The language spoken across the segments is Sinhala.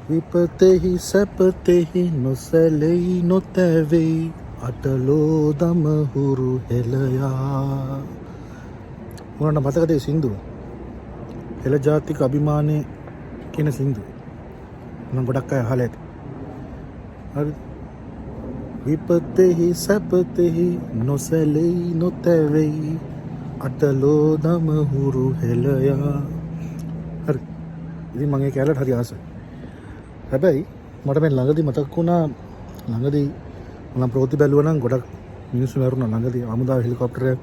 විපතෙහි සැපතෙහි නොසැලෙයි නොතැවෙයි අටලෝ දම හුරු හෙළයා. මොනවාට මතකද ඒ සින්දුව? හෙළ ජාතික අභිමානය කියන සින්දුව. මම ගොඩක් අය අහලා ඇති. හරි. විපතෙහි සැපතෙහි නොසැලෙයි නොතැවෙයි අටලෝ දම හුරු හෙළයා. හරි. ඉතින් මම ඒ කෑල්ලට හරි ආසයි. හැබැයි මට මේ ළඟදි මතක් වුණා, ළඟදි මම ප්‍රවෘත්ති බැලුවා නම් ගොඩක් මිනිස්සු මැරුණා. ළඟදි හමුදාවේ හෙලිකොප්ටරයක්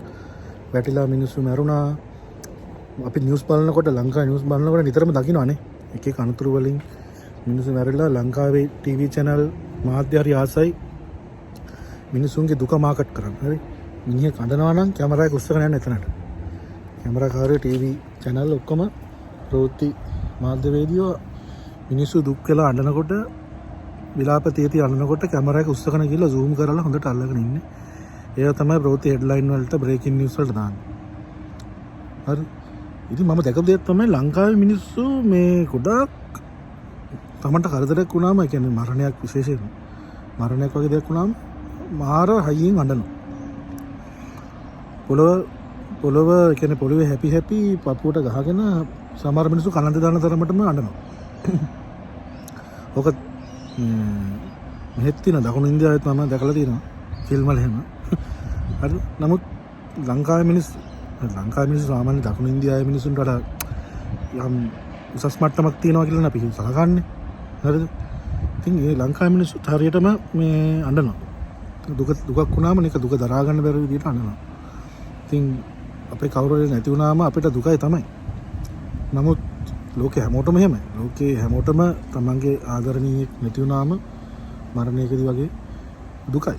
වැටිලා මිනිස්සු මැරුණා. අපි නිවුස් බලනකොට, ලංකාවේ නිවුස් බලනකොට නිතරම දකින්නවානේ එක එක අනතුරු වලින් මිනිස්සු මැරිලා. ලංකාවේ ටීවී චැනල් මාධ්‍ය හරි ආසයි මිනිසුන්ගේ දුක මාකට් කරන්න. හරි. මිනිහෙක් අඬනවා නම් කැමරා එක උස්සගෙන යන්න එතනට. කැමරාකාරයෝ, ටීවී චැනල් ඔක්කොම, ප්‍රවෘත්ති මාධ්‍යවේදියෝ මිනිස්සු දුක් වෙලා අඬනකොට, විලාප තියති අඬනකොට කැමරා එක උස්සගෙන ගිහලා සූම් කරලා හොඳට අල්ලගෙන ඉන්නේ. ඒවා තමයි ප්‍රවෘත්ති හෙඩ්ලයින් වලට, බ්‍රේකින් නිවුස් වලට දාන්නේ. හරි. ඉතින් මම දැකපු දෙයක් තමයි ලංකාවේ මිනිස්සු මේ ගොඩාක් තමන්ට කරදරයක් වුණාම, ඒ කියන්නේ මරණයක්, විශේෂයෙන්ම මරණයක් වගේ දෙයක් වුණාම මාර හයියෙන් අඬනවා. පොළොව පොළොව, ඒ කියන්නේ පොළොවේ හැපි හැපි පපුවට ගහගෙන සමහර මිනිස්සු කලන්ත දාන තරමටම අඬනවා. ඕක මෙහෙත් තියෙන දකුණු ඉන්දියාවෙත් මම දැකලා තියෙනවා ෆිල්ම් වල එහෙම. හරි. නමුත් ලංකාවේ මිනිස්සු සාමාන්‍ය දකුණු ඉන්දියාවේ මිනිස්සුන්ට වඩා යම් උසස් මට්ටමක් තියෙනවා කියලා නේ අපි සලකන්නේ. හරිද? ඉතින් ඒ ලංකාවේ මිනිස්සුත් හරියටම මේ අඬනවා. දුකක් වුණාම නික දුක දරා ගන්න බැරි විදිහට අඬනවා. ඉතින් අපේ කවුරු හරි නැති වුණාම අපිට දුකයි තමයි. නමුත් ලෝකේ හැමෝටම එහෙමයි. ලෝකේ හැමෝටම තමන්ගේ ආදරණීයෙක් නැති වුණාම මරණයකදී වගේ දුකයි.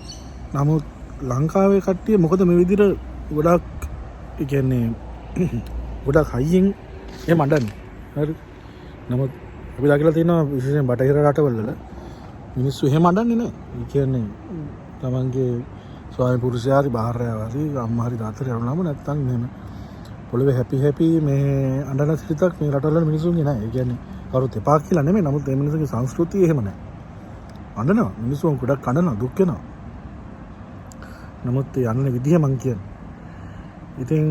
නමුත් ලංකාවේ කට්ටිය මොකද මේ විදිහට ගොඩාක්, ඒ කියන්නේ ගොඩක් හයියෙන් එහෙම අඬන්නේ? හරි. නමුත් අපි දැකලා තියෙනවා විශේෂයෙන් බටහිර රටවල් වල මිනිස්සු එහෙම අඬන්නේ නැහැ. ඒ කියන්නේ තමන්ගේ ස්වාමි පුරුෂයා හරි භාර්යාව හරි අම්මා හරි තාත්තා හරි අඬනම නැත්තම් මෙහෙම පොළවේ හැපි හැපි මේ අඬන සිතක් මේ රටවල මිනිස්සුන්ගේ නෑ. ඒ කියන්නේ කවුරුත් එපා කියලා නෙමෙයි. නමුත් මේ මිනිස්සුන්ගේ සංස්කෘතිය එහෙම නෑ. අඬනවා. මිනිස්සු ගොඩක් අඬනවා, දුක් වෙනවා. නමුත් ඒ අඬන විදිහ මං කියන්නේ. ඉතින්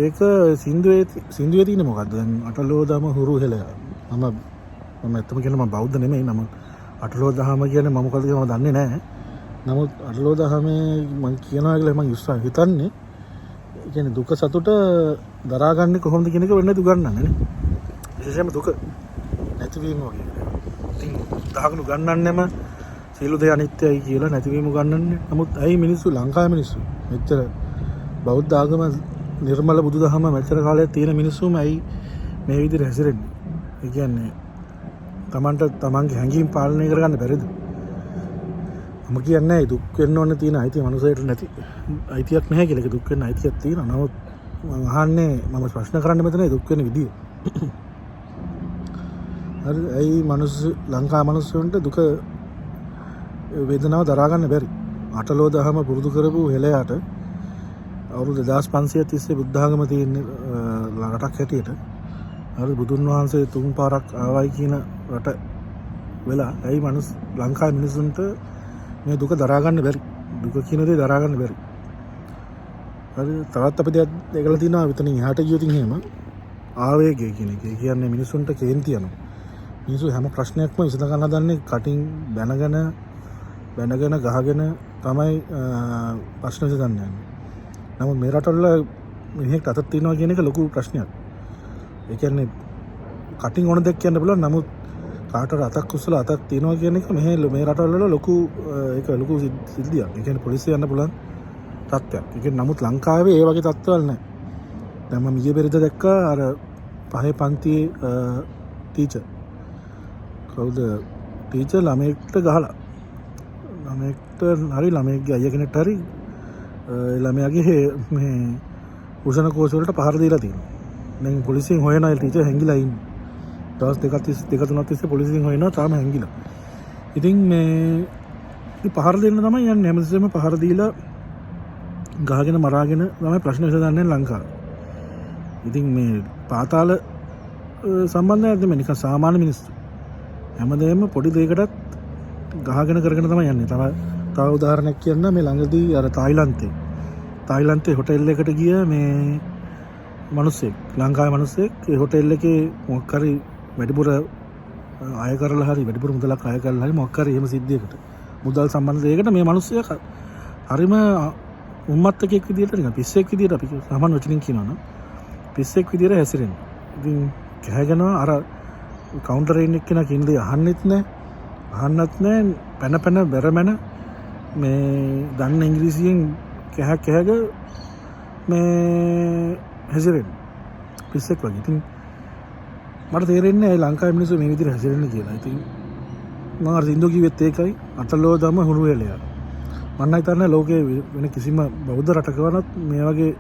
ඒක සින්දුවේ සින්දුවේ තියෙන්නේ මොකද්ද? දැන් අටලෝ දම හුරු හෙළය. මම මම ඇත්තම කියනවා, මම බෞද්ධ නෙමෙයි. නමුත් අටලෝ දහම කියන්නේ මම මොකද්ද කියලා මම දන්නේ නෑ. නමුත් අටලෝ දහමේ මං කියනවා කියලා මං විශ්වාස හිතන්නේ. ඒ කියන්නේ දුක සතුට දරාගන්නේ කොහොමද කියන එක වෙන්නේ උගන්වන්නේ නේ. විශේෂයෙන්ම දුක නැතිවීම වගේ. ඉතින් දහම උගන්වන්නෙම සියලු දේ අනිත්‍යයි කියලා, නැතිවීම උගන්වන්නේ. නමුත් ඇයි මිනිස්සු, ලංකාවේ මිනිස්සු, මෙච්චර බෞද්ධ ආගම, නිර්මල බුදුදහම මෙච්චර කාලයක් තියෙන මිනිස්සුම ඇයි මේ විදිහට හැසිරෙන්නේ? ඒ කියන්නේ තමන්ට තමන්ගේ හැඟීම් පාලනය කරගන්න බැරිද? මම කියන්නේ දුක් වෙන්න ඕනේ තියෙන අයිතිය මනුස්සයට නැති අයිතියක් නැහැ කියලා. ඒක දුක් වෙන්න අයිතියක් තියෙනවා. නමුත් මම අහන්නේ, මම ප්‍රශ්න කරන්නේ මෙතන දුක් වෙන විදිය. හරි, ඇයි ලංකා මනුස්සයන්ට දුක වේදනාව දරා ගන්න බැරි? අටලෝ දහම පුරුදු කරපු හෙළයාට, අවුරුදු 2500 තිස්සේ බුද්ධ ආගම තියෙන රටක් හැටියට, හරි, බුදුන් වහන්සේ තුන් පාරක් ආවයි කියන රට වෙලා ඇයි ලංකාවේ මිනිසුන්ට මේ දුක දරා ගන්න බැරි? දුක කියන දේ දරා ගන්න බැරි. හරි, තවත් අපි දෙයක් දැකලා තිනවා මෙතනින් එහාට ගියොත් එහෙම ආවේගය කියන එක. ඒ කියන්නේ මිනිසුන්ට කේන්ති යනවා. මිනිස්සු හැම ප්‍රශ්නයක්ම විසඳ ගන්න හදන්නේ කටින් බැනගෙන බැනගෙන ගහගෙන තමයි ප්‍රශ්න විසඳන්න යන්නේ. නමුත් මේ රටවල මිනිහෙක්ට අතක් තියනවා කියන එක ලොකු ප්‍රශ්නයක්. ඒ කියන්නේ කටින් ඕන දෙයක් කියන්න පුළුවන්. නමුත් කාට හරි අතක් උස්සලා අතක් තියනවා කියන එක මෙහෙ මේ රටවල වල ලොකු, ඒක ලොකු සිද්ධියක්. ඒ කියන්නේ පොලිසිය යන්න පුළුවන් තත්ත්වයක්. ඒ කියන්නේ නමුත් ලංකාවේ ඒ වගේ තත්ත්වවල නැහැ. දැන් මම ඊයේ පෙරේද දැක්කා අර පහේ පන්තියේ ටීචර්, කවුද ටීචර්, ළමයෙක්ට ගහලා, ළමයෙක්ට හරි ළමයෙක්ගේ අයියා කෙනෙක්ට හරි ඒ ළමයාගේ මේ වෘෂණ කෝෂ වලට පහර දීලා තියෙනවා. දැන් පොලිසියෙන් හොයන අය ටීචර් හැංගිලා ඉන්නේ. දවස් දෙකක් තිස්සේ, දෙක තුනක් තිස්සේ පොලිසියෙන් හොයනවා, තාම හැංගිලා. ඉතින් මේ ඉතින් පහර දෙන්න තමයි යන්නේ. හැමතිස්සෙම පහර දීලා ගහගෙන මරාගෙන තමයි ප්‍රශ්න විසඳන්නේ ලංකාවේ. ඉතින් මේ පාතාල සම්බන්ධයක් නෙමෙයි, නිකන් සාමාන්‍ය මිනිස්සු. හැමදේම පොඩි දෙයකටත් ගහගෙන කරගෙන තමයි යන්නේ. තව තව උදාහරණයක් කියන්න, මේ ළඟදී අර තායිලන්තේ හොටෙල් එකට ගිය මේ මිනිස්සෙක්, ලංකාවේ මිනිස්සෙක්, ඒ හොටෙල් එකේ මොකක් හරි වැඩිපුර අය කරලා හරි වැඩිපුර මුදලක් අය කරලා හරි මොකක් හරි එහෙම සිද්ධියකට, මුදල් සම්බන්ධ දෙයකට මේ මිනිස්සයා හරිම උම්මත්තකෙක් විදියට, නිකන් පිස්සෙක් විදියට, අපි සාමාන්‍ය වචනින් කියනවා නම් පිස්සෙක් විදියට හැසිරෙනවා. ඉතින් කෑගනවා, අර කවුන්ටර් එකේ ඉන්න එක්කෙනා කියන දේ අහන්නෙත් නෑ, අහන්නත් නෑ, පැන පැන බැරමැන මේ දන්න ඉංග්‍රීසියෙන් කැහ කැහග මේ හැසිරෙන්නේ පිස්සෙක් වගේ. ඉතින් මට තේරෙන්නේ නෑ ලංකාවේ මිනිස්සු මේ විදිහට හැසිරෙන්නේ කියලා. ඉතින් මම අර සින්දු කිව්වෙත් ඒකයි, අටලෝ දම හුණු වෙලයා. මං නම් හිතන්නේ ලෝකේ වෙන කිසිම බෞද්ධ රටකවලත් මේ වගේ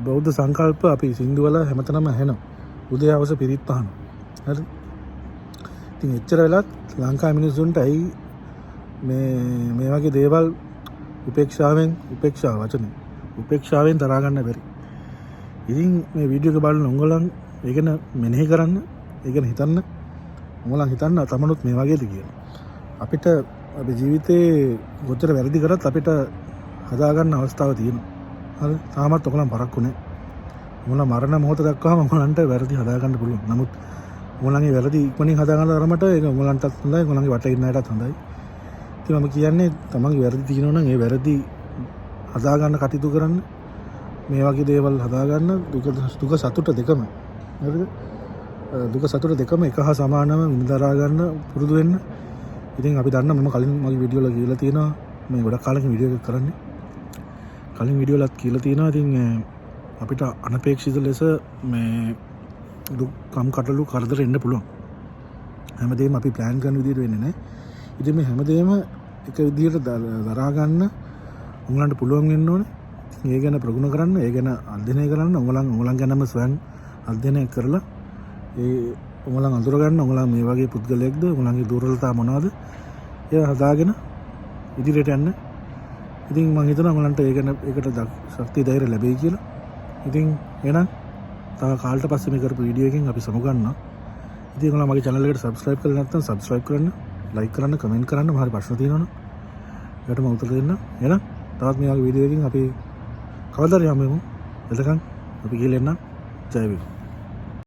බෞද්ධ සංකල්ප අපි සින්දු වල හැමතැනම ඇහෙනවා. උදේ හවස පිරිත් පහනවා. හරි. ඉතින් එච්චර වෙලත් ලංකාවේ මිනිස්සුන්ට ඇයි මේ මේ වගේ දේවල් උපේක්ෂාවෙන්, උපේක්ෂාව වචනේ, උපේක්ෂාවෙන් දරා ගන්න බැරි? ඉතින් මේ වීඩියෝ එක බලන උඹලන් ඒ ගැන මෙනෙහි කරන්න, ඒ ගැන හිතන්න. උඹලන් හිතන්න තමනුත් මේ වගේද කියලා. අපිට අපේ ජීවිතේ කොච්චර වැරදි කරත් අපිට හදාගන්න අවස්ථාව තියෙනවා. හරි, තාමත් ඔයගොල්ලන් පරක්කු නෑ. උඹලා මරණ මොහොත දක්වාම උඹලන්ට වැරදි හදාගන්න පුළුවන්. නමුත් උඹලන්ගේ වැරදි ඉක්මනින් හදාගන්න තරමට ඒක උඹලන්ටත් හොඳයි, උඹලන්ගේ වටේ ඉන්න අයටත් හොඳයි. ඉතින් මම කියන්නේ තමන්ගේ වැරදි තියෙනවා නම් ඒ වැරදි හදාගන්න කටයුතු කරන්න. මේ වගේ දේවල් හදාගන්න, දුක දුක සතුට දෙකම, හරිද? දුක සතුට දෙකම එක හා සමානව විඳදරා ගන්න පුරුදු වෙන්න. ඉතින් අපි දන්න, මම කලින් මගේ වීඩියෝ වල කියලා තියෙනවා, මේ ගොඩක් කාලෙකින් වීඩියෝ එකක් කරන්නේ, කලින් වීඩියෝ වලත් කියලා තියෙනවා. ඉතින් අපිට අනපේක්ෂිත ලෙස මේ දුක් කම් කටළු කරදර එන්න පුළුවන්. හැමදේම අපි ප්ලෑන් කරන විදිහට වෙන්නේ නැහැ. ඉතින් මේ හැමදේම එක විදිහට දරා ගන්න උඹලන්ට පුළුවන් වෙන්න ඕනේ. ඉතින් ඒ ගැන ප්‍රගුණ කරන්න, ඒ ගැන අධ්‍යයනය කරන්න, උඹලන් උඹලන් ගැනම ස්වයං අධ්‍යයනය කරලා ඒ උඹලන් අඳුරගන්න, උඹලන් මේ වගේ පුද්ගලයෙක්ද, උඹලන්ගේ දුර්වලතා මොනවද, ඒවා හදාගෙන ඉදිරියට යන්න. ඉතින් මං හිතනවා උඹලන්ට ඒ ගැන ඒකට ශක්තිය ධෛර්යය ලැබෙයි කියලා. ඉතින් එහෙනම් තව කාලෙට පස්සේ මේ කරපු වීඩියෝ එකෙන් අපි සමුගන්නවා. ඉතින් ඔයාලා මගේ channel එකට subscribe කරලා නැත්නම් subscribe කරන්න, like කරන්න, comment කරන්න, මොනවා හරි ප්‍රශ්න තියෙනවා නම් ඒකට මම උත්තර දෙන්නම්. එහෙනම් තවත් මේ වගේ වීඩියෝ එකකින් අපි කවදා හරි හමු වෙමු. එතකන් අපි ගිහලා එන්නම්. ජය වේවා.